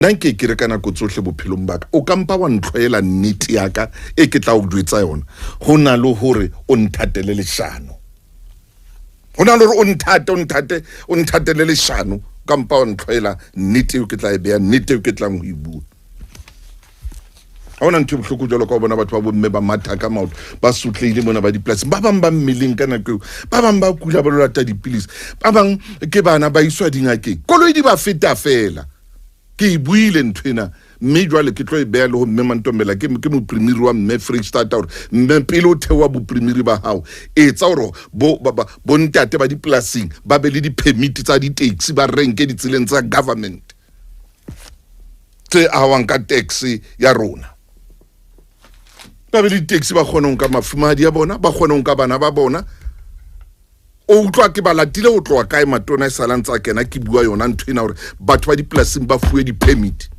Nna nke ke re ka nako tsohle bophelong ba ka, o ka mpa wa ntlhoela nnete ya ka e ke tla o jwetsa yona, ho na le hore o nthatele leshano. Ho na le hore o nthate, o nthate, o nthatele leshano, o ka mpa wa ntlhoela nnete eo ke tla e beha, nnete eo ke tlang ho e bua. Ha hona ntho e bohloko jwalo ka ho bona batho ba bomme ba matha ka maoto, ba sotlehile mona ba dipolasing, ba bang ba mmeleng ka nako eo, ba bang ba kula ba lo lata dipilisi, ba bang ke bana ba iswa dingakeng, koloi di ba feta fela. Ke e buile ntho ena, mme jwale ke tlo e beha le ho mme Mantombela, ke ke moprimiri wa mme Freistata, hore mme pele o theoha boprimiri ba hao, etsa hore bo ba, ba, bontate ba dipolasing ba be le di-permit tsa di-taxi, ba renke ditseleng tsa government tse ahwang ka tax ya rona, ba be le di-taxi, ba kgone ho nka mafumahadi a bona, ba kgone ho nka bana ba bona. O utlwa ke ba latile ho tloha kae matona e salang tsa kena, ke bua yona ntho ena hore batho ba dipolasing ba fuwe di-permit.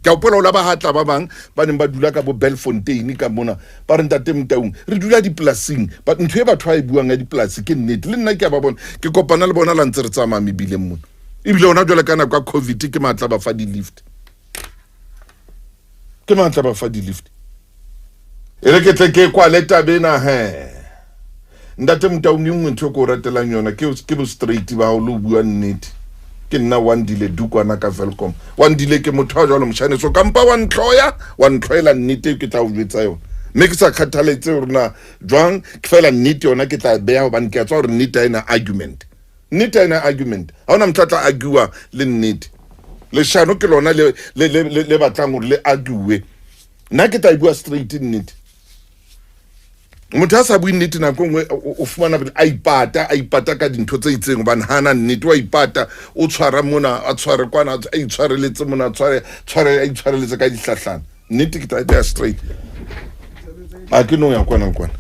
Ke a hopola ho la ba hatla ba bang ba neng ba dula ka bo Belfontein ka mona, ba re ntate Motaung, re dula dipolasing, but ntho e batho ba e buang ya dipolasi ke nnete. Le nna ke a ba bona, ke kopana le bona la ntse re tsamaya mebileng mona, ebile hona jwale ka nako ya COVID ke matla ba fa di-lift, ke matla ba fa di-lift. E re ke tle ke kwale taba ena he. Ntate Motaung, e nngwe ntho e ke o ratelang yona ke ke bo straight ba hao le ho bua nnete. Ke nna Wandile Dukwana ka Welkom. Wandile ke motho a jwalo moshane, so kampa wa ntlhoya, wa ntlhoela nnete e ke tla o jwetsa yona, mme ke sa kgathaletse hore na jwang, ke fela nnete yona ke tla e beha, hobane ke a tswa hore nnete ha ena argument. Nnete ha ena argument, ha hona motho a tla argue le nnete. Leshano ke lona le le le le batlang hore le argue. Nna ke tla e bua straight nnete. Motho a sa bue nnete nako nngwe o fumana a ipata, a ipata ka dintho tse itseng, hobane hana nnete, wa ipata, o tshwara mona, a tshware kwana, a itshwareletse mona, a tshware tshware, a itshwareletse ka dihlahlana. Nnete ke tla e beha straight, a ke no ya kwana le kwana.